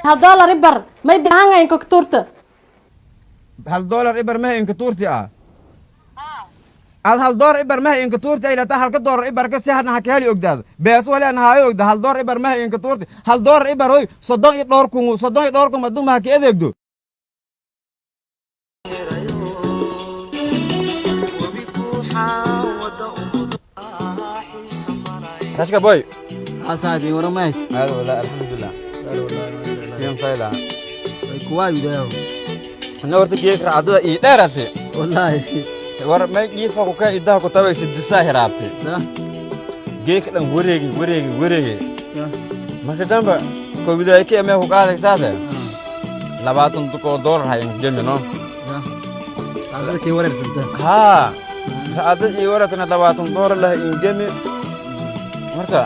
Hal doolar ibar may baahan inka tuurta. $1 ibar maha inka tuurti ah. Ad $1 ibar maha inka tuurti ay lataa, halka doolar ibar ka si hadna ha ka heli ogdaad bees wali aan haayo ogda. $1 ibar maha inka tuurti, $1 ibar hoy soddon iyo dhowr kun, 32,000 adduun maha ka adeegdo. Rashka boy. Haa saaxiib, waramays? Aad wala, alxamdulillah. Kiin fayla. Way kuwaa yidhaaho. Ina horta geek raacdada ii dheerate. Wallaahi. War may jiifa ku ka idaha ku tabay sidisaa hiraabtay. Sa. Geek dhan wareegi wareegi wareegi. Marka damba kowdaayke amee ku qaadaysaade 20 dukoo doolar hayan gemino. Raacdada kay wareersanta. Haa, raacdad ii waratana $20 lah ingemi. Marka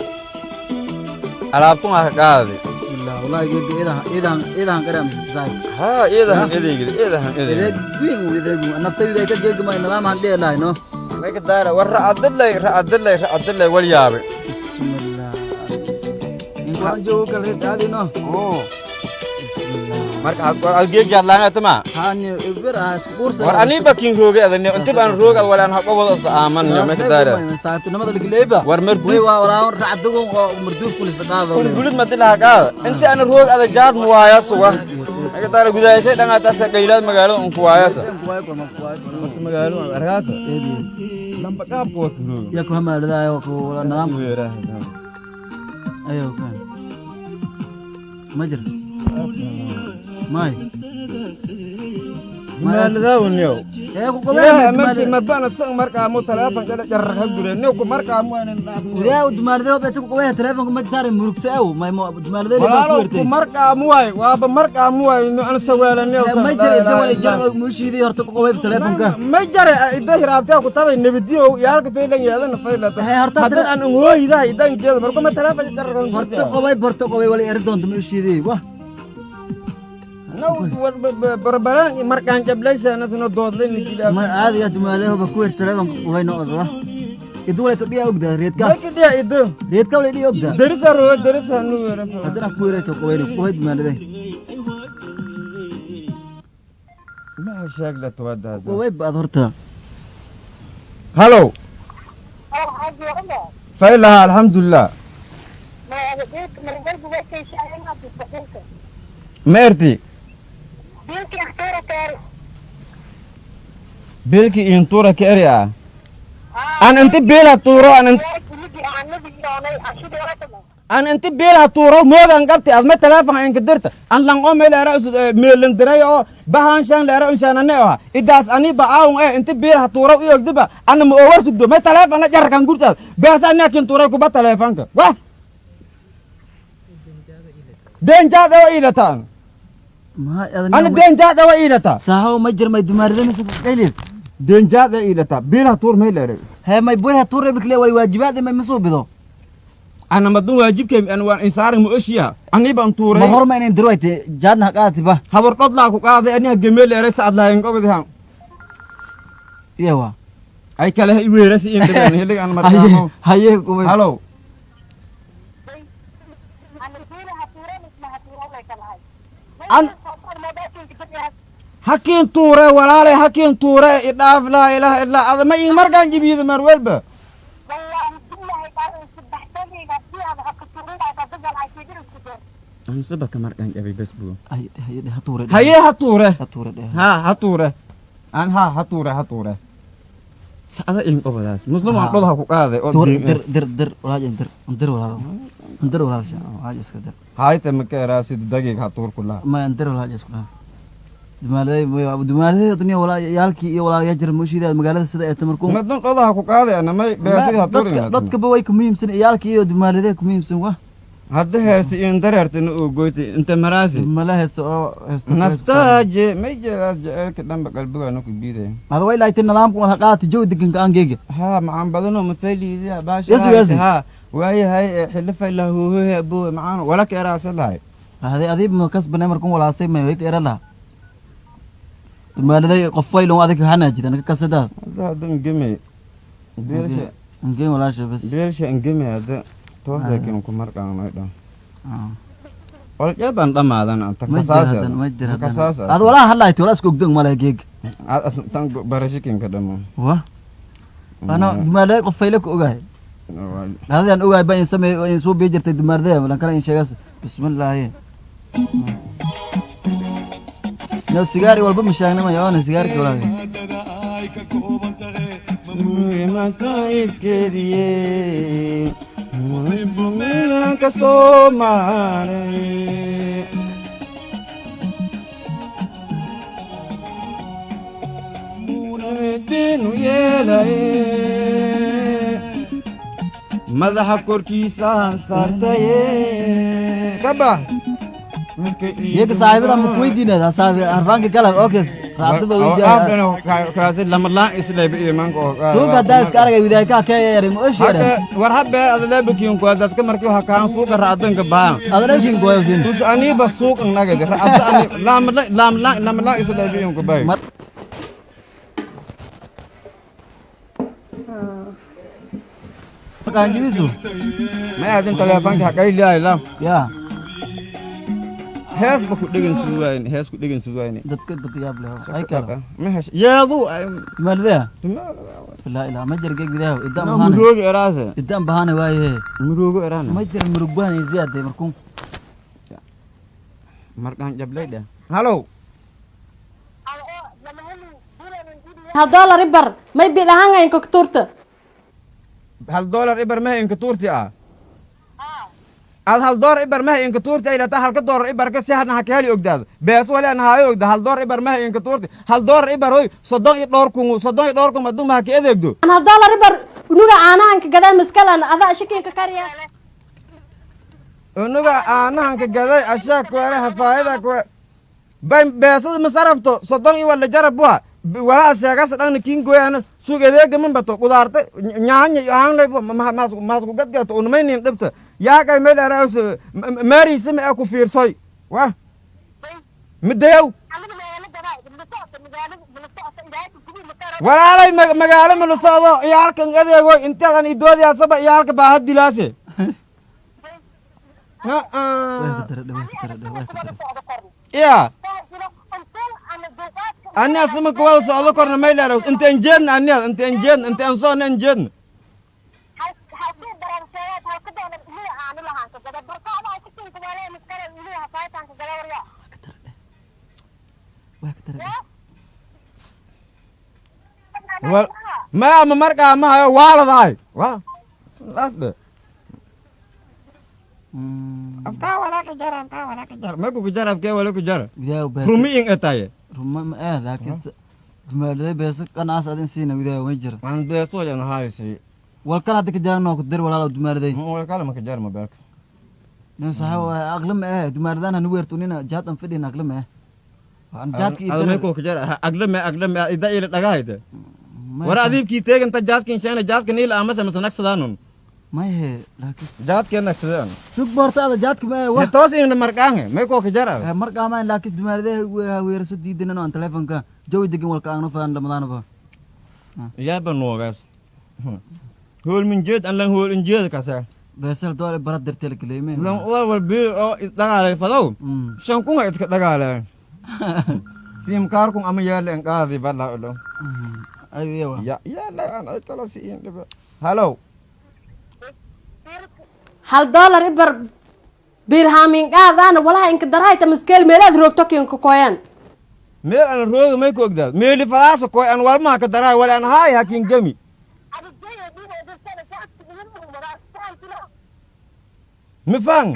alaabtun ha ka qaadi. Bismillah, wallaahi geega iidahan iidahan iidahan qaraamisata saaxiib. Haa, iidahan edeygida, iidahan edeygida. Edeeg weyn uu edeegu naftayda ka geega may nidaamahan dhihi lahay no. May ka daara war raacadalay raacadalay raacadalay wal yaabe. Bismillah, inkaan joogo kale reed aadi no. Bismillah. Marka ad geeg jaadlaanga tama. Haani ibir ah isku guursa. War anii bakin roogay adani inti baan roog ad walaan haqo wada isla aaman may ka daara. Saaxiibtinimada ligleeba. War way marduuf. Waa walaawan raacdagun oo marduuf kulisla qaado. Kun gulid madilaha qaada inti ana roog ada jaad muwaaya suga may ka daara gudaay kay dhangaataasa qaylaad magaalada unku waayasa marka magaalada argaasa lamba qaabka waa roog. Yaa ku hamaaladaayo ku nidaam ayo kan ma jira may. Maaladaawniyow. Ee ku yaa qabeen marsi marbana sang markaa mu telefoon jala jarra ka gure niyo ku markaa mu anan. Gudaa dumaardee beetu ku qabeen telefoonka ma taare murugsa aw may mo dumaardee baa ku walaalo ku wertay. Markaa mu waay waaba markaa mu waay no an saweelaniyo. Ma jira inta wala jira muushiidii horta ku qabeen telefoonka. Ma jare idda hiraabtaa ku tabay nabadiyo yaalka faylan yeedana faylata. Hee, horta haddan aan ngooyidaa idan jeeda marka ma telefoon jarra ka horta qabay horta qabay wala eri doonta muushiidii wah. Naw barbaraan markaan jablaysa nasuna doodlay nijila. Ma aadiga dumaardee ba ku wertay telefoonka qabay no wah idu wala ka dhiya ogda reedka. Ma kidiya iddo. Reedka wala dhiya ogda. Darisa roo darisa nu weera. Haddana ku wertay qabay ku qabay dumaardee. Ma sheeg la tawadaa. Qabay baad horta. Halow. Faylaha, alxamdulilah. Ma erti biilki intuura ka eri ah an inti biil ha tuuro an inti biil ha tuuro moogan qabti adma teleefon inka dirta an lang oo meel era meelan diray oo bahan shan leera unshanane oha idaas ani ba aawun eh inti biil ha tuuro u ogdiba ana ma oo war sugdo ma teleefona jarkan gurtaad beesa ani akin tuuray kuba teleefonka wah deenjaad ewa iilataan. Ma ana deenjaad ewa iilataa. Saaxo ma jir may dumaardee mise qaylid. Deenjaad ee iilataa biil ha tuur may leeray. Hee may buuxa tuure bikle way waajibaad may masoo bido. Ana madun waajibkay an waan insaaran ma oshiya ani baan tuuray. Ma hor ma inay dirwayte jaadna ha qaadati ba. Habar dhodlaa ku qaaday ani hagemeel leeray saad lahayn gobodi han. Iyawa. Ay kale i weerasi in dhigan hiligan markaamo. Haye kubay. Halow. An hakiin tuure walaalay hakiin tuure idhaaf laa ilaaha illaa ada ma ii markaan jibiida mar walba. Ansuba ka markaan jabay bas buu. Haye haye ha tuure. Haye ha tuure. Ha tuure dheh. Ha ha tuure an ha ha tuure ha tuure sacda in qobadaas muslim aan dhodha ku qaaday oo tuure diin dir dir dir walaal dir dir walaal dir walaal sha walaal iska dir. Hayta ma ka eraa sida dagiig ha tuur kulaha. Ma dir walaal isku dhaaf dumaardee dumaardee dunya walaal yaalkii iyo walaal yaa jira muushiida magaalada sida ay tamarku. Madun dhodha ku qaaday ana may beesidii ha tuurin. Dadka ba way ku muhiimsan iyaalkii iyo dumaardee ku muhiimsan wah. Hadda heesi in dareertana oo goytay inta maraasi. Mala haysto oo haysto. Naftaaje may jeedaas jaceylka dhanba qalbigaana ku biidaya. Hada way laaytay nidaamku wada qaadati jawi degan ka aangeega. Haa macaan badanoo ma fayliidiya baasha. Yes, yes. Haa waayahay xilli fayla huuhuhe abuu macaan wala ka eraasa lahay. Haday adiib ma kasbanay markun walaasay may way ka era laha dumaaladay qof faylon adig hanaajida naga kasadaad. Hadda hadda ngeme beelsha. Ingeen walaasha bas. Beelsha ngeme hadda toos laakiin ku marqaanay dhan. Ah. Waljabaan dhamaadan anta Ma jira kasaas. hadan, ma jira hadan. Kasaas. Ad walaa hadlayti, walaa isku ogdog male geeg. Tan barashikinka dhamo. Wa ana dumaarday qof fayle ku ogahay. Dhahdadan ogahay ba in sameey in soo bii jirtay dumaarday lan kala in sheegas. Bismillaahi. No sigaari walba ma sheegnay ma yoona sigaarki walaa. Milanka Soomaali. Muunamediinu yeelaye. Madaxa korkiisaan saartaye. Kaba. Iyaga saaxiibada ma ku weydiinayda saaxiib arfaanka kale okay raacdaba weydiinaya. Kaasi lama laan isleeb iimaanka oo. Suuqa haddaa iska aragay widaayka ka yar ma osh yar. Hadda war habbe adleebakiin ku dadka markii waxa kaan suuqa raadanka baa. Adana shin gooyo sin. Tus aniba suuq nagad raadda ani laam laam laam laam isleebiin ku bay. Mar markaan jibisu. Ma aadin telefoonka xaqay leeyahay laam. Ya. Hees ba ku dhigan suwayn, hees ku dhigan suwayn. Dadka dad yaab leh ay kala. Ma hees yeedu. Maalida laa ilaa ma jir geeg bidaayo idaan bahane. Murugo eraase. Idaan bahane waaye. Murugo erana. Ma jir murug bahane ziyaade markuun. Markaan jablay dheh. Halo. Hal dollar ibar may bidahanga inka turta. $1 ibar ma inka tuurti ah. Aad $1 ibar ma inka tuurti ay lata halka dollar ibar ka si hadna ha ka heli ogdaad bees wali aan haayo ogda $1 ibar ma inka tuurti $1 ibar hoy 32,000, 32,000 maduu ma ka adeegdo. An $1 ibar unuga caanahanka gadaa maskalan adaa shikinka kariya. Unuga aanahanka gaday ashaa kuwale hafaayada kuwe bay beesada masarafto soddon iyo wala jarab wa walaa seegas dhan kiin gooyana suuq adeega man bato qudaarta nyaanya iyo aanlay maas ku gadgato unumaynin dhibta yaa kay meel araas maariisa ma ku fiirsoy wa midayow walaalay magaalo ma la socdo iyaalkan adeego intaadan idoodiyaasaba iyaalka baaha dilaase. Way ka dara way ka dara way ka dara. Ya ani asama kuwada socdo korna may leero intaan jeedna ani intaan jeedna intaan soona an jeedna. Way ka dara. Wal ma ama markaa ma hayo waaladahay wa laasde. Afkaa walaa ka jara, afkaa walaa ka jara, may kuku jara, afkee wala ku jara. Widaayo beesa. Rumi in etaye. Ruma ma eh laakiin dumaarday beesa qanaas adin siina widaayo ma jira. Waan beeso yan haysi. Wal kala hadda ka jiraan noo ku dir walaalo dumaarday. Wal kale ma ka jar ma beerka. No saaxiib waa aqli ma eh dumaardaan hanu weertunina jaad an fidhin aqli ma eh waan jaadki. Ada may kuku jara agle ma agle ma ida ila dhagahayde war adiibkii teeganta jaadkin sheena jaadka niila amase mase nagsadaanon. May he laakiin jaadkee nagsadaan. Sug boorta ada jaadka ma eh wa. Toos inna markaange may kuku jara. Markaa ma laakiin dumaarday weeraso diidan aan telefonka jawi degan walka aanu faan lamadaanaba. Yaaba noogaas hool min jeed an lan hool in jeed kasa. Beesal doole barad darteel kaleeme. Lan wal bil oo dhagaalay fadow 5,000 iska dhagaalay sim kaarkun ama yaala en qaadi bala ulo. Ayo yawa. Ya yaala an ay kala siin dhiba. Halo. $1 ibar birhamin qaadana walaha inka darayta maskeel meelaad roogto kinka koyan. Meel an rooga may ku ogdaad meeli fadaasa koy an walmaha ka daraay wala an haay hakin gami. Mifang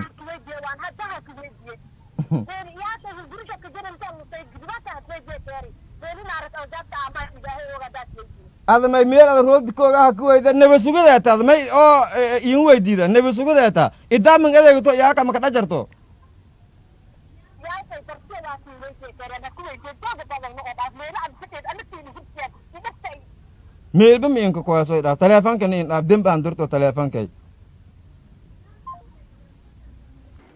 ada may meel ada roogdi koogaha ku weyda naba sugadeeta ada may oo iin weydiida naba sugadeeta idaaman adeegto iyaalka maka dhajarto. Meelba ma inka koyasoy dhaaf taleefonkana in dhaaf dembi aan durto taleefonkay.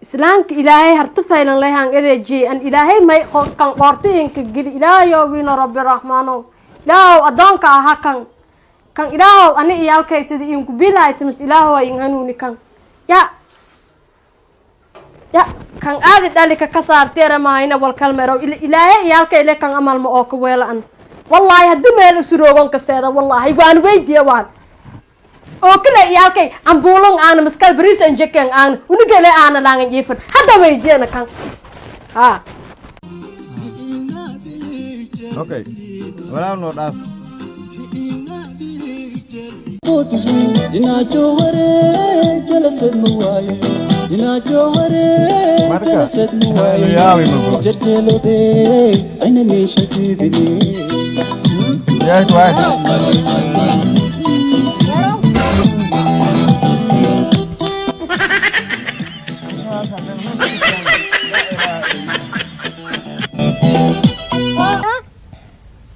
Islaamka ilaahay harti faylan lehan adeejiyey an ilaahay may kan qoorta inka geli ilaahayow wiino rabbi raxmaanow ilaahow addoonka ahaa kan kan ilaahow ani iyaalkay sida inku bilahay timis ilaahow in hanuuni kan ya. Ya kan aadi dhalika ka saarteera maayna wal kalmeero ilaahay iyaalka ile kan amal ma oo ka weelaan wallaahi haddii meel usuroogon kasteeda wallaahi waan weydiya waan oo kale iyaalkay ambuulan aana maskal bariis an jekan aana unugele aana laangan jiifan hadda weydiyana kan ha. Okay, walaa noo dhaaf. Marka yaabi mago yaay waay.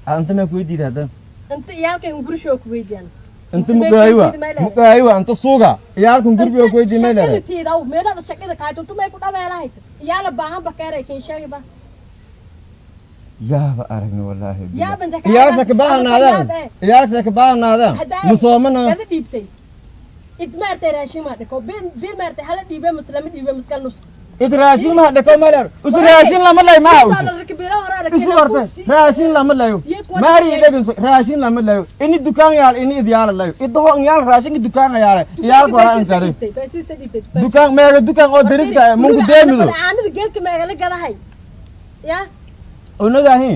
Anta ma ku weydiida hadda? Inta iyaalkay ungurisho ku weydiyaan. Inta mugaayiwa mugaayiwa inta suuga iyaalkun gurbiga ku weydiin may leedahay. Shaqada tiidaw meelada shaqada kaayto inta may ku dhaweelahayd iyaala baahan ba keeray kin sheegi ba. Yaaba aragni wallaahi. Yaaba inta ka iyaalka ka baahnaadaan, iyaalka ka baahnaadaan musoomana kada dhiibtay id maartay raashin ma dhiko bil maartay hala dhiibay maslama dhiibay maskal nus. Id raashin ma dhiko ma leer usu raashin lama lay ma usu isu horta raashin lama layo maari idagin raashin lama layo ini dukaan yaal ini id yaal layo idaho yaal raashinka dukaan yaal yaal wala an sare dukaan meega dukaan oo dariska mungu deemido. Caanada geelka meega la gadahay ya? Unugahi.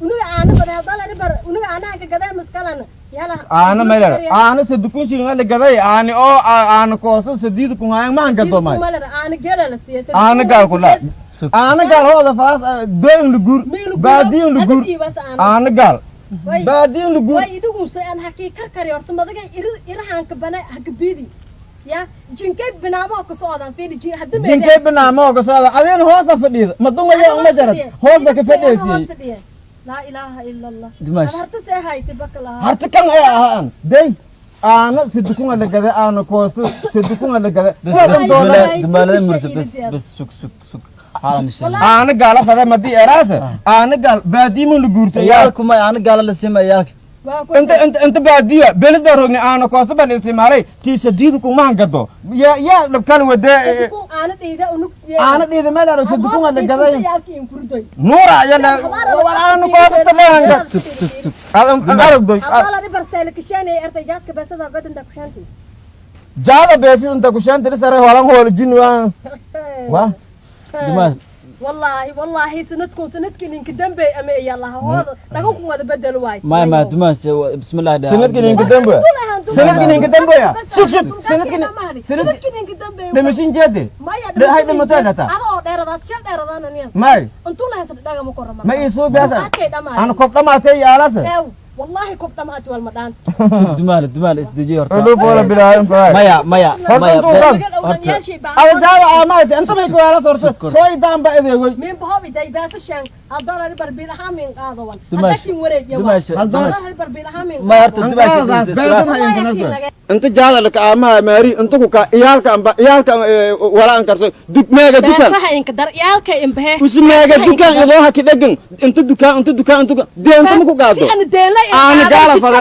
Unuga caano badan hadal bar unuga caanaha ka gadaa maskalana yala. Aana maylar aana sadukun shilin la gaday aani oo aana kooso sadiid kun hayan ma gado may. Aana geela la siiyay. Aana gaal kula aana gaal hooda faas doon lugur baadiin lugur aana gaal baadiin lugur. Way idugu soo aan hakii karkari horta madaga irahan ka bana hakabidi ya jinkay binaamo ka socdaan fiili jin hadda meelay jinkay binaamo ka socdaan adeen hoosa fadhiida ma dumaya uma jarad hoos ba ka fadhiisay. Laa ilaaha illa allah. Dimash. Harta see hayte bakala. Harta kan ay ahaan day aana sidukun la gaday aana koosto sidukun la gaday. Bas bas dumaalada mursa bas bas sug sug sug haalan shay. Aana gaala fada madi eraasa aana gaal baadiimu la guurtay. Iyaalku ma aana gaala la siima iyaalka. Inta inta inta baadiya beled baa rognay aana koosto baan isticmaalay tii sadiid kuma gado ya ya dhabkal wada. Sidukun aana dhiida unug siiyay. Aana dhiida meel aro sidukun la gaday. Iyaalka in kurdoy. Nuura yala war aana koosto leehan gad. Sug sug sug. Adam aragdoy. Abala ribar seel kishanay artay jaadka beesada badanta kushanti. Jaada beesida inta kushanti sare holan hool jin waa wa. Dimash. Wallaahi wallaahi sanadkun sanadkii ninka dambe ama iyalaha hooda dhagan wada bedel waay. Ma ma Dimash bismillah. Sanadkii ninka dambe, sanadkii ninka dambe ya sug sug sanadkii sanadkii ninka dambe dhimashin jeede maya. Hay dhimatay dhata ada oo dheeradaas shal dheeradaan aniga may intuu la haysan dhaga ma korama ma ii soo biasa ana kob dhamaatay yaalase. Wallaahi kob dhamaatay wal ma dhaant. Sug dumaal dumaal isdejiyo horta. Ulu boola bilaayin faay. Maya maya maya. Horta ada jaada aamaayta inta may ku yaalas horta soo idaan ba edeegoy. Min bahobi day baasa shan hal dollar bar bil ahaan min qaadawan Dimash. Hadakin wareejiya Dimash. hal dollar bar bil ahaan min. Ma horta Dimash. Inta jaada laka aamaha maari inta ku ka iyaalka amba iyaalka walaan karto duk meega dukaan. Beesaha inka dar iyaalka imbahe. Usi meega dukaan idoo haki dhagan inta dukaan inta dukaan inta deenta ma ku qaado. Si aan deelay. Aana gaala fada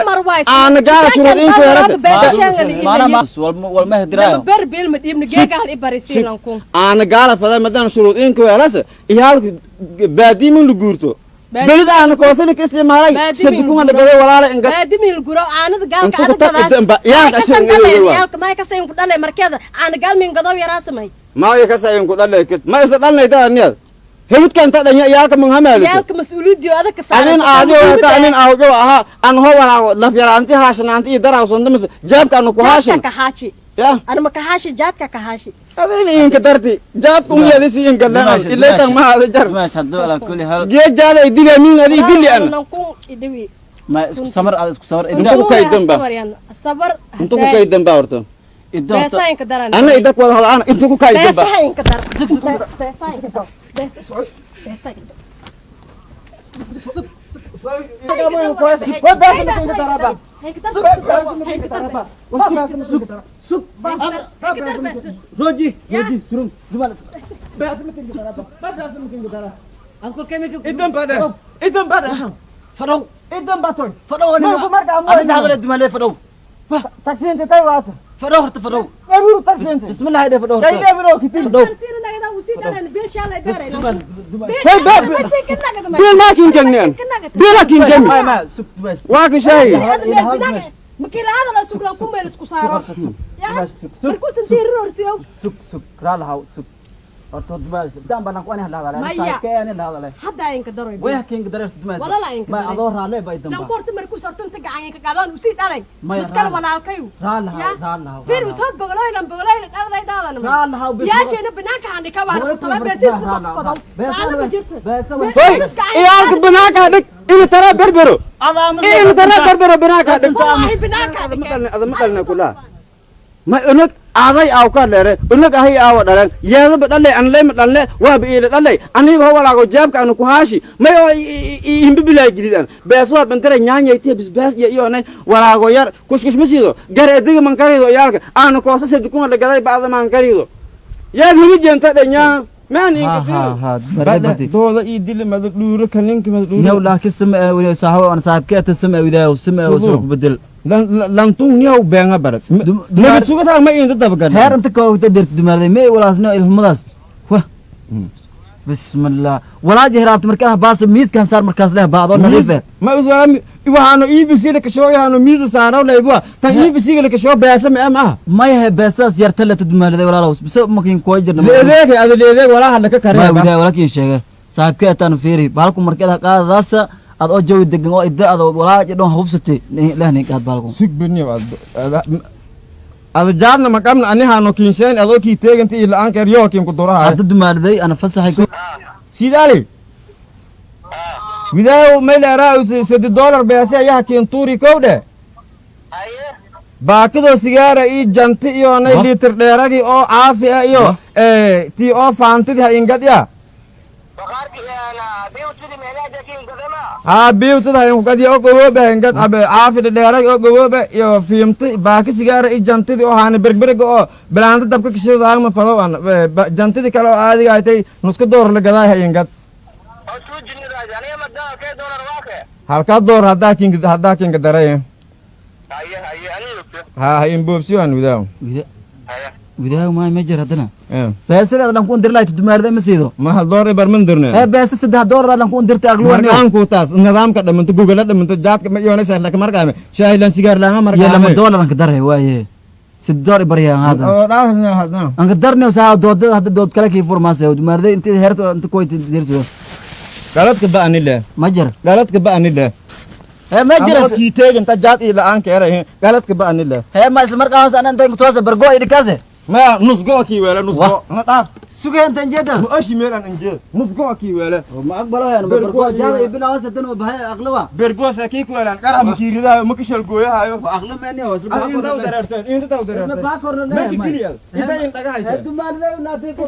aana gaala shuruud in ku yarata. Maana ma wal ma hadiraayo. Ber bil ma dhiibna geega hal ibarisiilan kun. Aana gaala fada madaan shuruud in ku yarata iyaalka baadiimin la guurto belid aana koosani ka isticmaalay sadukun la gaday walaala inga. Baadimil guro aanada gaalka Inta ku adag tag inta iyaalka ka ashan san waa. iyaalka may ka sayn ku dhalay markeeda aana gaal min gadow yaraa samay. Maayo ka sayin ku dhalay ma isla dhalnayda aniyad hewidka inta dhanya iyaalka manhamaadito. Iyaalka mas'uuliyadii adag ka saaran. Adin aadi wata anin awjo ahaa an ho walaago laf yaraanti haashanaanti iyo daraawsanta mise jaabka anu ku haashin. Jaadka ka haashi. Ya. Ana ma ka haashi jaadka ka haashi. Adin inka darti jaadku um yadisi inka dhaan ilaytan ma hada jar. Dimash hadda ala kulli hal. Gee jaada idili amin adi idili ana. Nan kun idiwi. Ma isku samar aad isku samar. Inta ku kaydan ba. Sabar. Inta ku kaydan ba horta. Idda horta. Beesa inka daran. Ana idak wada hada ana inta ku kaydan ba. Beesa inka dar. Beesa inka dar. Beesa inka dar. Roji roji surum. Adkul kemika. Idan bada idan bada. Fadhow. Idan batoy. Fadhow. Marku marka aniga habale dumaale fadhow. Taksiinta tay waata. Fadhow horta fadhow. Abuur taksiinta. Bismillah hayde fadhow horta. Dayda bro kitin. Fadhow. Usii dhalan biil shalay beeray. Hey, biil maa kiin gagneen, biila kiin gami. Ma sug dumash. Waa ka sheegi. Makiila hadal suglan ku meel isku saaro. Ya. Markuu santii roorsiyo. Sug, sug, raalahaw, sug horta dumash daan baan ku ani hadalay. Maya. Saaxiibkay ani hadalay. Hadda inka daroy. Way hakin dareer dumash. Walala inka ma daray. Adoo raale bay damba. Dan korta markuu sortan ta gacan ka qaadaan usii dhalay. Maya, Maskal raali. Walaalkayu. Raalahaw. Ya. Raalahaw. Fir usoo bogoloylan bogoloylan dhaladay dhaadan. Raalahaw, bis. Yaasheena banaanka handhi ka waan taba beesiis ku qofqodow. Raala ma jirto. Hoy, iyaalka banaanka dhig ina tara berbero, ina tara berbero banaanka dhig. Wallaahi banaanka dhig. Ada ma dhalna kula ma unug aaday aaw ka dheere unug ahay aawa dhaleen yeedaba dhalay an leyma dhalne waaba iila dhalay aniiba hawalaago jeebka anu ku haashi may oo himbibilaa gelidan beesuwa bantara nyaanyaytiya bisbaas iyo iyonay walaago yar kushkush ma siido gar ediga mankarido iyaalka aanu koosa sadukuna dhagaday bacda mankarido yaab himi jeenta dhanyaa maan Ha, ha, ha, badi. Dooda ii dili mada dhuuro kaninka mada New dhuuro. Laakiin sama wada saaxiib aan saaxiibkay ta sama wada sama Subo. soo ku bedel. Lantun niyow beenga barad. Nabad sugataa ma iinta dabagadha. Heer inta ka wada dirт dumaarday may walaasna ilmadaas wah. Bismillah, walaa jihraabta markaa baas miiskan saar markaas leh baado nadiif ah. Ma uswala waxaanu EBC la kashoo waxaanu miisa saaraw laybuwa tan EBC la kashoo beesa ma ma aha. May he beesaas yarta la tudmaarday walaalow bise makin koo jirna. Leedeeg ada leedeeg walaa hadla ka ma karee. Wada walaakin sheegay saaxiibkay taan fiiri bahalku markaa qaadadaas aad oo jawi degan oo idda aad walaa jidhon hubsatay lehni qaad bahalku. Sug beniyo ada jaadna maqamna anihaano kiinsheen adoo kii teeganta iyo la-aan keer yoo kiin ku durahay. Hadda dumaarday ana fasaxay ku Sidaali widaaw mayleeraa sadi dollar beese ayaha kiin tuuri kowdhe baakidoo sigaara iyo janti iyo nay Wah. Liitir dheeragi oo caafi ah iyo Wah. Tii oo faantidii ha ingad ya haa biiwtada ha ingad oo gawoobe ingad abe caafi dheeragi oo gawoobe iyo fiimti baaki sigaara iyo jantidii oo haani berberga oo bilaanta dabka kashidadaagma fadow an jantidii kale oo caadiga aytay nuska door la gadaay ha ingad halkaa door haddaa kinka daray ha ha inboobsiyo aan widaaw. Wada wada ma jir haddana beesada dhan ku indir lahayd dumaarday ma siido. Ma hal door ibar man dirne. Ee beesa $3 dhan ku indirtay aqluwan. Markaan ku taas nidaamka dhamanto gogala dhamanto jaadka ma yoonaysa laka markaame shaahilan sigaar laanga Iyo lama markaame. Dollar anka daray waaye $3 baryaa hada. Oo dhaafna hadna. Anka darne saa dood hadda dood kale kii furmaasay dumaarday intii heerta inta koyta dirsido. Galadka ba anile. Ma jir. Galadka ba anile. Ee ma jir. Kii teeganta jaad ii la'aan keeray galadka ba anile. Ee ma isla markaas ana inta kutoasa bargo idhikaase. Ma nusgo kii weele nusgo na dhaaf. Sugay inta jeeda. Ma oshi meel aan injeed nusgo kii weele. Ma aqbalayan bargo jaada ibn awas tan bahay aqlawa. Bergosa kii ku weelaan qaraha ma kiiridaayo ma kishal gooyahayo. Wa aqla meeni oo isla. Inta u dareerteen inta u dareerteen baak horna. Ma kigiliya inta in dhagahayteen. Dumaarday naatay ko.